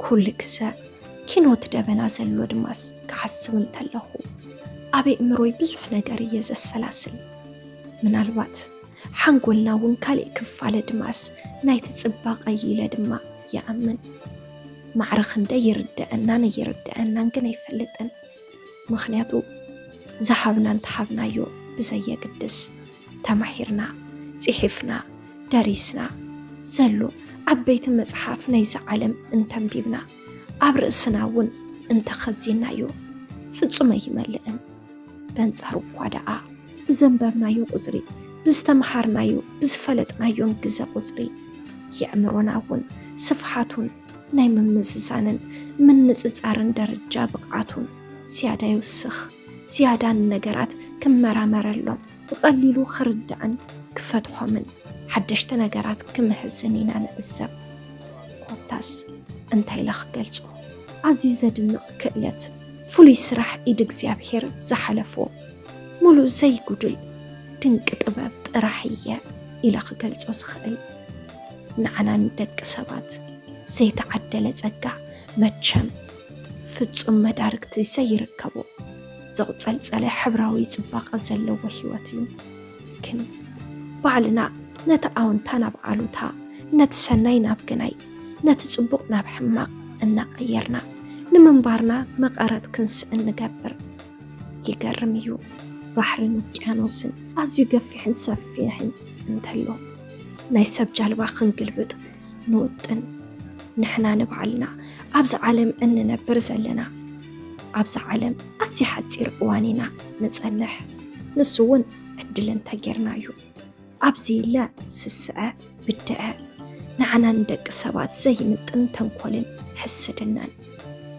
ኩሉ ግዘ ኪኖት ደበና ዘሎ ድማስ ክሓስብ እንተለኹ፣ ኣብ ኣእምሮይ ብዙሕ ነገር እየ ዘሰላስል። ምናልባት ሓንጎልና እውን ካልእ ክፋለ ድማስ ናይቲ ጽባቐ እዩ ኢለ ድማ ይኣምን። ማዕረ ክንደይ ይርደአናን ኣይርደአናን ግን ኣይፈልጥን። ምኽንያቱ ዝሃብናን ተሃብናዮ ብዘየግድስ፣ ተማሂርና፣ ጽሒፍና፣ ደሪስና ዘሎ ዓበይቲ መጽሓፍ ናይዛ ዓለም እንተንቢብና፣ ኣብ ርእስና እውን እንተኸዚናዮ፣ ፍጹም ኣይመልእን። በንጻሩ እኳ ደኣ፣ ብዘንበብናዮ ቁጽሪ፣ ብዝተምሃርናዮ፣ ብዝፈለጥናዮን ግዘ ቁጽሪ፣ የእምሮና እውን ስፍሓቱን ናይ ምምዝዛንን ምንጽጻርን ደረጃ ብቕዓቱን ዝያዳ ይውስኽ፣ ዝያዳ ንነገራት ክመራመረሎም፣ ብቐሊሉ ክርዳእን ክፈትሖምን ሓደሽቲ ነገራት ክምህዝን ኢና ንዕዘብ። ኮታስ እንታይ ኢለ ክገልጾ? ኣዝዩ ዘድንቕ ክእለት፣ ፍሉይ ስራሕ ኢድ እግዚኣብሔር ዝሓለፎ፣ ሙሉእ ዘይጉድል ድንቂ ጥበብ ጥራሕ እየ ኢለ ክገልጾ ዝኽእል። ንዓና ንደቂ ሰባት ዘይተዓደለ ጸጋ መቸም ፍጹም መዳርግቲ ዘይርከቦ ዘቑጸልጸለ ሕብራዊ ጽባቐ ዘለዎ ህይወት እዩ። ግን ባዕልና ነቲ ኣወንታ ናብ ኣሉታ፣ ነቲ ሰናይ ናብ ግናይ፣ ነቲ ጽቡቕ ናብ ሕማቕ እናቐየርና ንምንባርና መቐረት ክንስእን ንገብር። ይገርም እዩ። ባሕርን ውቅያኖስን ኣዝዩ ገፊሕን ሰፊሕን እንተሎ፣ ናይ ሰብ ጃልባ ክንግልብጥ ንውጥን። ንሕና ንባዕልና ኣብዚ ዓለም እንነብር ዘለና፣ ኣብዚ ዓለም ኣዝዩ ሓጺር እዋን ኢና ንጸንሕ። ንሱ እውን ዕድል እንተጌርና እዩ። ኣብዚ ኢለ ስስዐ፣ ብድዐ፣ ንዓና ንደቂ ሰባት ዘይምጥን ተንኮልን ሕስድናን፣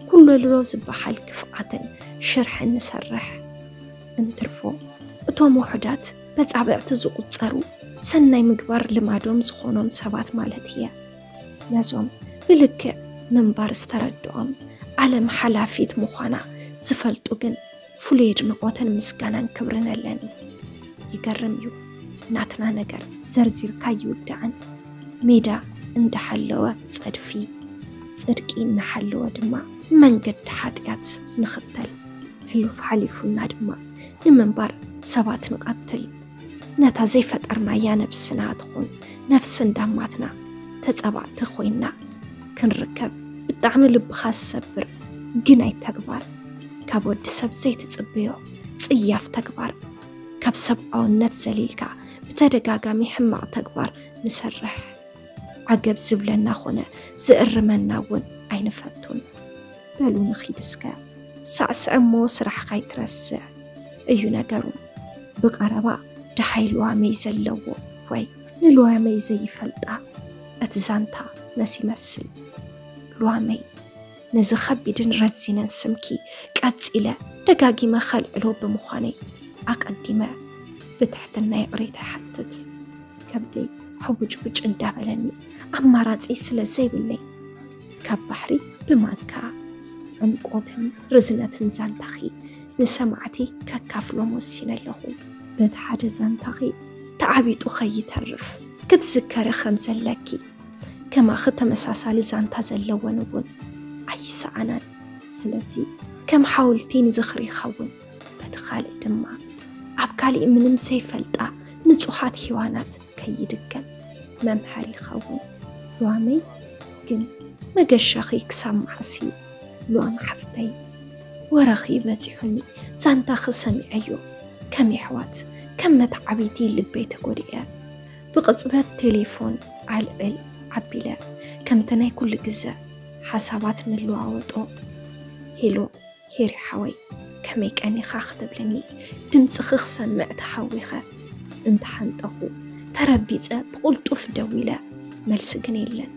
ኩለሎ ዝበሃል ክፍኣትን ሽርሕን ንሰርሕ። እንትርፎ እቶም ውሑዳት በጻብዕቲ ዝቑጸሩ ሰናይ ምግባር ልማዶም ዝኾኖም ሰባት ማለት እየ። ነዞም ብልክዕ ምንባር ዝተረድኦም፣ ዓለም ሓላፊት ምዃና ዝፈልጡ ግን ፍሉይ ኣድንቖትን ምስጋናን ክብርን ኣለኒ። ይገርም እዩ፣ ናትና ነገር ዘርዚርካ ኣይውዳእን። ሜዳ እንዳሓለወ ጸድፊ፣ ጽድቂ እናሓለወ ድማ መንገዲ ሓጢኣት ንኽተል። ሕሉፍ ሓሊፉና ድማ ንምንባር ሰባት ንቐትል። ነታ ዘይፈጠርናያ ነብስና ትኹን ነፍሲ እንዳማትና ተጻባእቲ ኮይና ክንርከብ ብጣዕሚ ልብኻ ዝሰብር ግናይ ተግባር፣ ካብ ወዲ ሰብ ዘይትጽበዮ ጽያፍ ተግባር፣ ካብ ሰብኣውነት ዘሊልካ ብተደጋጋሚ ሕማቕ ተግባር ንሰርሕ። ዓገብ ዝብለና ኾነ ዝእርመና እውን ኣይንፈቱን። በሉ ንኺድ እስከ፣ ሳዕስዕ እሞ ስራሕኻ ኣይትረስዕ እዩ ነገሩ። ብቐረባ ደሃይ ልዋመይ ዘለዎ ወይ ንልዋመይ ዘይፈልጣ እቲ ዛንታ መስ ይመስል። ልዋመይ፣ ነዚ ኸቢድን ረዚንን ስምኪ ቀጺለ ደጋጊመ ኸልዕሎ ብምዃነይ ኣቐዲመ ብትሕትና ይቕሬታ ይሓትት። ከብደይ ሕውጭውጭ እንዳበለኒ ኣማራጺ ስለ ዘይብለይ፣ ካብ ባሕሪ ብማንካ ዕምቆትን ርዝነትን ዛንታኺ ንሰማዕቲ ከካፍሎም ወሲነ ኣለኹ። በቲ ሓደ ዛንታኺ ተዓቢጡ ኸይተርፍ ክትዝከሪ ኸም ዘለኪ፣ ከማኺ ተመሳሳሊ ዛንታ ዘለወን እውን ኣይሰኣናን። ስለዚ ከም ሓወልቲ ንዝኽሪ ይኸውን። በቲ ካልእ ድማ ኣብ ካሊእ ምንም ዘይፈልጣ ንጹሃት ሄዋናት ከይድገም መምሃሪ ይኸውን። ልዋመይ ግን መገሻኺ ክሳብ መዓስ እዩ? ልዋም ሓፍተይ፣ ወረኺ በጺሑኒ፣ ዛንታኺ ሰሚዐዮ፣ ከም የሕዋት ከም መተዓቢቲ ልበይ ተጎዲኤ። ብቕጽበት ቴሌፎን ዓልዕል ኣቢለ፣ ከምቲ ናይ ኩሉ ግዘ ሓሳባት ንለዋወጦ። ሄሎ ሄሪ ሓወይ፣ ከመይ ቀኒኻ ክትብልኒ ድምፅኺ ክሰምዕ ተሃዊኸ። እንተሓንጠኹ ተረቢፀ ብቕልጡፍ ደዊለ፣ መልሲ ግን የለን።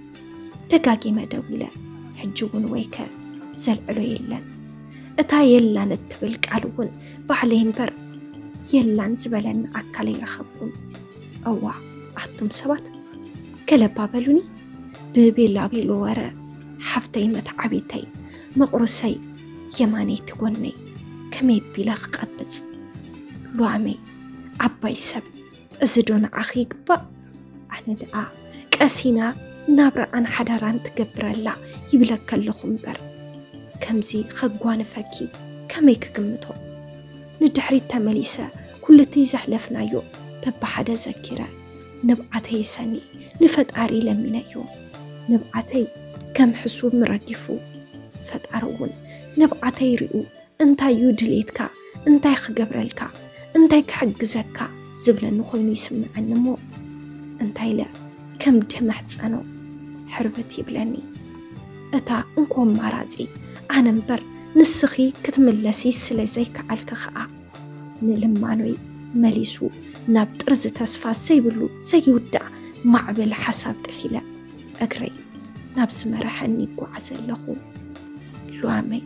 ደጋጊመ ደዊለ፣ ሕጂ እውን ወይከ ዘልዕሎ የለን። እታ የላን እትብል ቃል እውን ባዕለይ እምበር የላን ዝበለኒ ኣካል ኣይረኸብኩን። እዋ ኣቱም ሰባት፣ ገለባ በሉኒ። ብቤላ ቤሎ ወረ ሓፍተይ መትዓቢተይ መቑርሰይ የማነይቲ ጎነይ ከመይ ቢለ ክቐብጽ? ሉዋመይ ዓባይ ሰብ፣ እዚ ዶ ንዓኺ ይግባእ? ኣነ ደኣ ቀሲና ናብራኣን ሓዳራን ትገብር ኣላ ይብለኪ ኣለኹ እምበር፣ ከምዚ ከጓንፈኪ ከመይ ክግምቶ? ንድሕሪት ተመሊሰ ኩሉ እቲ ዘሕለፍናዮ በብሓደ ዘኪረ፣ ንብዓተይ ሰኒ ንፈጣሪ ለሚነዮ። ንብዓተይ ከም ሕሱም ረጊፉ፣ ፈጣሪ እውን ንብዓተይ ሪኡ፣ እንታይ እዩ ድሌትካ? እንታይ ክገብረልካ? እንታይ ክሕግዘካ? ዝብለኒ ኮይኑ ይስምዐኒ እሞ፣ እንታይ ኢለ ከም ድምሕጸኖ ሕርብት ይብለኒ። እታ እንኮ ኣማራጺ ኣነ እምበር ንስኺ ክትምለሲ ስለ ዘይከኣልኪ ከኣ፣ ንልማኖይ መሊሱ ናብ ጥርዚ ተስፋ ዘይብሉ ዘይውዳእ ማዕበል ሓሳብ ጥሒለ፣ እግረይ ናብ ዝመርሐኒ ይጓዓዝ ኣለኹ። ሉዋመይ፣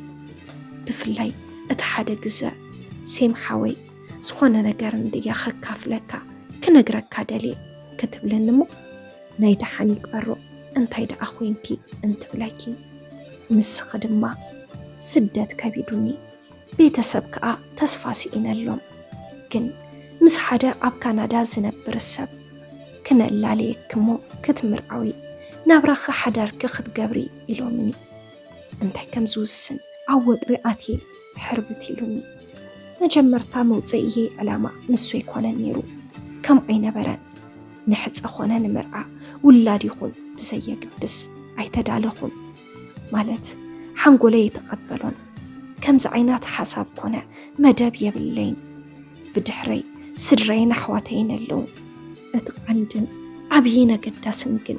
ብፍላይ እቲ ሓደ ግዘ፣ ሴም ሓወይ፣ ዝኾነ ነገር እንድየ ከካፍለካ፣ ክነግረካ ደልየ ክትብለኒ እሞ፣ ናይ ደሓን ይግበሮ፣ እንታይ ደኣ ኮይንኪ እንትብለኪ፣ ንስኺ ድማ ስደት ከቢዱኒ፣ ቤተሰብ ከኣ ተስፋ ስኢነሎም። ግን ምስ ሓደ ኣብ ካናዳ ዝነብር ሰብ ክነላለየኪ እሞ ክትምርዓዊ፣ ናብራኺ ሓዳርኪ ክትገብሪ ኢሎምኒ። እንታይ ከም ዝውስን ኣብ ወጥሪ ኣትየ ሕርብት ኢሉኒ። መጀመርታ መውፅኢየይ ዕላማ ንሱ ኣይኮነን ነይሩ። ከምኡ ኣይነበረን። ንሕፀ ኮነ ንምርዓ ውላድ ይኹን ብዘየግድስ ኣይተዳለኹን። ማለት ሓንጎለይ ኣይተቐበሎን። ከምዚ ዓይነት ሓሳብ ኮነ መደብ የብለይን። ብድሕረይ ስድረይን ኣሕዋተይን ኣለዉ። እቲ ቀንድን ዓብዪን ኣገዳስን ግን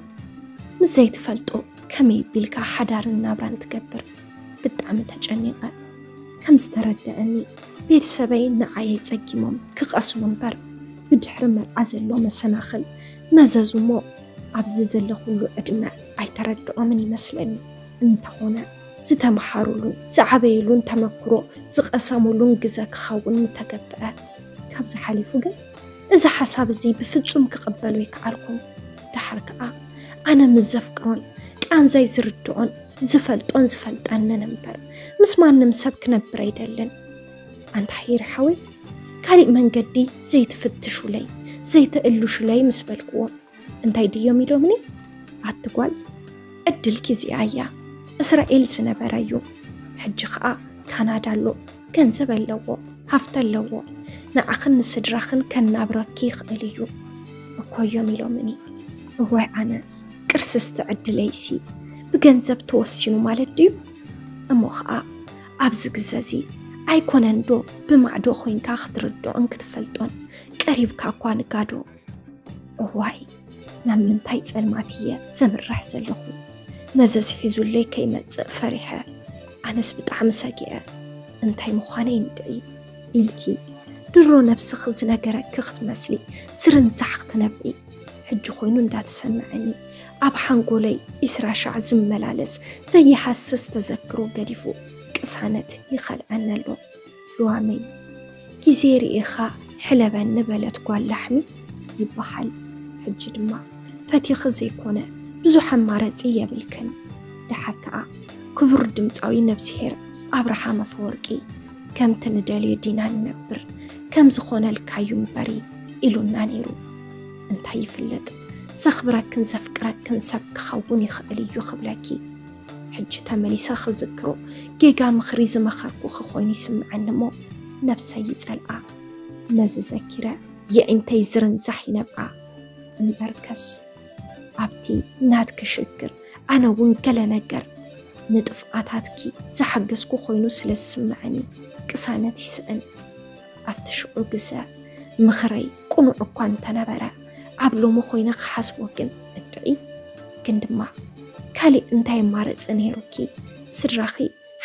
ምስ ዘይትፈልጦ ከመይ ቢልካ ሓዳርን ናብራን ትገብር? ብጣዕሚ ተጨኒቐ። ከም ዝተረደአኒ ቤተሰበይ ንዓይ ጸጊሞም ክቐስኑ እምበር ብድሕሪ መርዓ ዘሎ መሰናኽል መዘዙ እሞ ኣብዚ ዘለኹሉ ዕድመ ኣይተረድኦምን ይመስለኒ። እንተኾነ ዝተምሃሩሉን ዝዓበይሉን ተመክሮ ዝቐሰሙሉን ግዘ ክኸውን ምተገብአ። ካብዚ ሓሊፉ ግን እዚ ሓሳብ እዚ ብፍጹም ክቕበሎ ኣይከኣልኩን። ደሓር ከኣ ኣነ ምስ ዘፍቅሮን ቃንዛይ ዝርድኦን ዝፈልጦን ዝፈልጠንን እምበር ምስ ማንም ሰብ ክነብር ኣይደልን። ኣንታ ሄሪ ሓወይ፣ ካሊእ መንገዲ ዘይትፍትሹለይ ዘይተእልሹለይ ምስ በልክዎ እንታይ ድዮም ኢሎምኒ? ኣቲ ጓል ዕድልኪ እዚኣ እያ። እስራኤል ዝነበረ እዩ፣ ሕጂ ኸኣ ካናዳ ኣሎ። ገንዘብ ኣለዎ፣ ሃፍቲ ኣለዎ። ንዓኽን ንስድራኽን ከናብረኪ ይኽእል እዩ እኮ እዮም ኢሎምኒ። እዋይ ኣነ ቅርስስቲ ዕድለይሲ ብገንዘብ ተወሲኑ ማለት ድዩ? እሞ ኸኣ ኣብዚ ግዘ እዚ ኣይኮነን ዶ ብማዕዶ ኮይንካ ክትርድኦን ክትፈልጦን ቀሪብካ እኳ ንጋዶ። እዋይ ናብ ምንታይ ጸልማት እየ ዘምርሕ ዘለኹ? መዘዝ ሒዙለይ ከይመጽእ ፈሪሐ። ኣነስ ብጣዕሚ ሰጊአ። እንታይ ምዃነይ እንድዒ ኢልኪ ድሮ ነብስኺ ዝነገረኪ ክትመስሊ ዝርንዛሕ ክትነብዒ ሕጂ ኮይኑ እንዳተሰምዐኒ ኣብ ሓንጎለይ ዒስራ ሻዕ ዝመላለስ ዘይሃስስ ተዘክሮ ገዲፉ ቅሳነት ይኸልዐኒ ኣሎ። ሉዋመይ፣ ግዜ ርኢኻ ሕለበኒ በለት ጓል ላሕሚ ይበሃል። ሕጂ ድማ ፈቲኺ ዘይኮነ ብዙሕ ኣማረፂ የብልክን። ደሓር ከኣ ክቡር ድምፃዊ ነብስሄር ኣብርሃም ኣፈወርቂ ከምቲ ንደልዮ ዲና ንነብር ከም ዝኾነልካዩ እምበሪ ኢሉና ነይሩ። እንታይ ይፍለጥ ዘኽብረክን ዘፍቅረክን ሰብ ክኸውን ይኽእል እዩ ክብለኪ። ሕጂ ተመሊሰ ክዝክሮ ጌጋ ምኽሪ ዝመኸርኩኺ ኮይኑ ይስምዐኒ እሞ ነብሰይ ይጸልኣ። ነዚ ዘኪረ የዒንተይ ዝርንዛሕ ይነብዓ። እምበርከስ ኣብቲ ናትኪ ሽግር ኣነ እውን ገለ ነገር ንጥፍኣታትኪ ዝሓገዝኩ ኮይኑ ስለ ዝስምዐኒ ቅሳነት ይስእን። ኣብቲ ሽዑ ግዘ ምኽረይ ቅኑዕ እኳ እንተነበረ ኣብ ሎሚ ኮይነ ክሓስቦ ግን እንድዒ። ግን ድማ ካሊእ እንታይ ኣማረፂ ነይሩኪ? ስድራኺ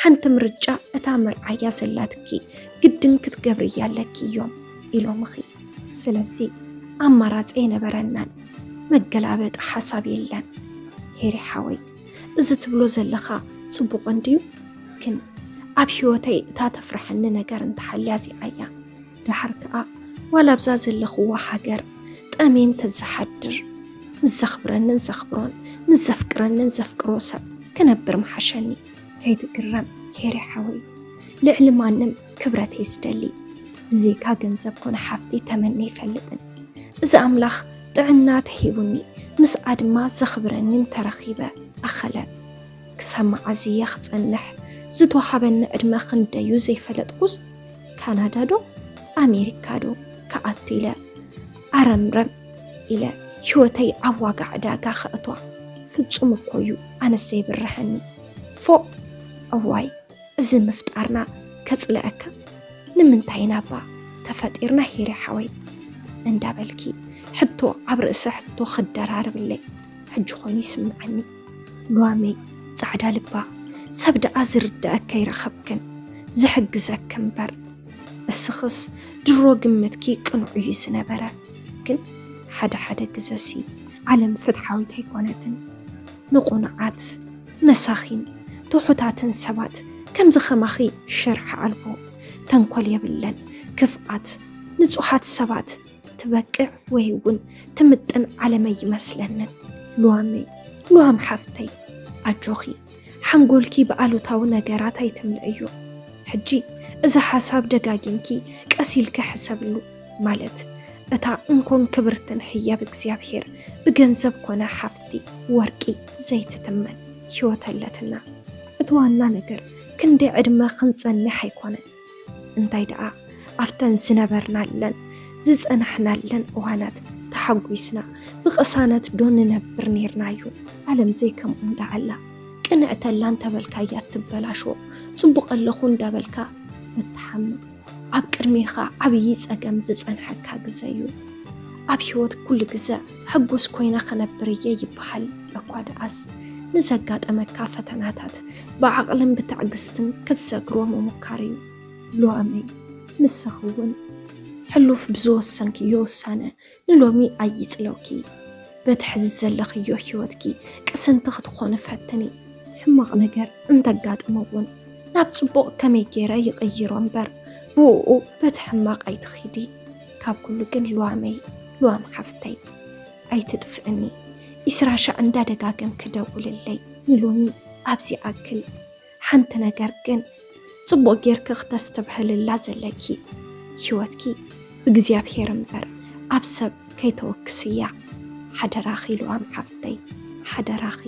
ሓንቲ ምርጫ እታ መርዓያ ዘላትኪ ግድን ክትገብርያ ኣለኪ እዮም ኢሎምኺ። ስለዚ ኣማራፂ ኣይነበረናን፣ መገላበጢ ሓሳብ የለን። ሄሪ ሓወይ፣ እዚ ትብሎ ዘለኻ ፅቡቕ እንድዩ፣ ግን ኣብ ህይወተይ እታ ተፍርሐኒ ነገር እንተሃልያ እዚኣ እያ። ደሓር ከኣ ዋላ ኣብዛ ዘለኽዋ ሃገር ጠሜን ተዝሓድር ምስ ዘኽብረንን ዘኽብሮን ምስ ዘፍቅረንን ዘፍቅሮ ሰብ ክነብር ምሓሸኒ። ከይትግረም ሄሪ ሓወይ፣ ልዕሊ ማንም ክብረተይ ዝደሊ፣ ብዘይካ ገንዘብ ኮነ ሓፍቲ ተመነ ይፈልጥን። እዚ ኣምላኽ ጥዕና ተሂቡኒ ምስኣ ድማ ዘኽብረኒ እንተረኺበ ኣኸለ። ክሳብ መዓዝ እየ ክጸንሕ? ዝተዋሃበኒ ዕድመ ክንደዩ ዘይፈለጥኩስ፣ ካናዳ ዶ ኣሜሪካ ዶ ክኣቱ ኢለ ኣረምረም ኢለ ህይወተይ ኣብ ዋጋ ዕዳጋ ከእትዋ። ፍጹም እኮ እዩ ኣነስ ዘይብርሀኒ። ፎእ! እዋይ፣ እዚ ምፍጣርና ከጽልአካ። ንምንታይ ኢና እባ ተፈጢርና ሄሪ ሓወይ? እንዳበልኪ ሕቶ ኣብ ርእሲ ሕቶ ክደራርብለይ ሕጂ ኮይኑ ይስምዐኒ። ሉዋመይ ጻዕዳ ልባ፣ ሰብ ደኣ ዝርድኣካ ይረኸብክን ዝሕግዘክ እምበር። እስኽስ ድሮ ግምትኪ ቅኑዕ እዩ ዝነበረ። ግን ሓደ ሓደ ግዘሲ ዓለም ፍትሓዊት ኣይኮነትን። ንቑኑዓት፣ መሳኺን፣ ትሑታትን ሰባት ከምዚ ኸማኺ ሽርሒ ኣልቦ፣ ተንኮል የብለን፣ ክፍኣት፣ ንጹሃት ሰባት ትበቅዕ ወይ እውን ትምጥን ዓለመ ይመስለንን። ሉዋመይ፣ ሉዋም ሓፍተይ፣ ኣጆኺ፣ ሓንጎልኪ ብኣሉታዊ ነገራት ኣይትምልእዮ። ሕጂ እዚ ሓሳብ ደጋጊምኪ ቀስ ኢልኪ ሕሰብሉ። ማለት እታ እንኮን ክብርትን ህያብ እግዚኣብሔር ብገንዘብ ኮነ ሓፍቲ ወርቂ ዘይትትመን ህይወት ኣለትና። እቲ ዋና ነገር ክንደይ ዕድመ ክንጸንሕ ኣይኮነን። እንታይ ደኣ ኣብተን ዝነበርናለን ዝጸናሕናለን እዋናት ተሓጒስና ብቕሳነት ዶ ንነብር ኔርናዩ? ዓለም ዘይከምኡ እንዳኣላ ቅንዕተላ እንተበልካ እያ ትበላሾ። ጽቡቕ ኣለኹ እንዳበልካ እትሓምቕ፣ ኣብ ቅድሜኻ ዓብዪ ጸገም ዝጸንሐካ ግዘ እዩ። ኣብ ህይወት ኩሉ ግዘ ሕጉስ ኮይነ ክነብር እየ ይበሃል እኳ ደኣስ፣ ንዘጋጠመካ ፈተናታት ብዓቕልን ብትዕግስትን ክትሰግሮ ምሙካር እዩ። ሉዋመይ፣ ንስኺ እውን ሕሉፍ ብዝወሰንክዮ ውሳነ ንሎሚ ኣይጽለውኪ። በቲ ሕዚ ዘለኽዮ ህይወትኪ ቅስንቲ ክትኾኒ ፈትኒ። ሕማቕ ነገር እንተጋጥሞ እውን ናብ ጽቡቕ ከመይ ገይረ ይቕይሮ እምበር ብእኡ በቲ ሕማቕ ኣይትኺዲ። ካብ ኩሉ ግን ሉዋመይ፣ ሉዋም ሓፍተይ፣ ኣይትጥፍእኒ። ኢስራ ሻዕ እንዳደጋገምኪ ደውልለይ። ንሎሚ ኣብዚ ኣክል። ሓንቲ ነገር ግን ጽቡቕ ጌርኪ ክተስተብህልላ ዘለኪ፣ ህይወትኪ ብእግዚኣብሔር እምበር ኣብ ሰብ ከይተወክስያ። ሓደራኺ ሉዋም ሓፍተይ፣ ሓደራኺ።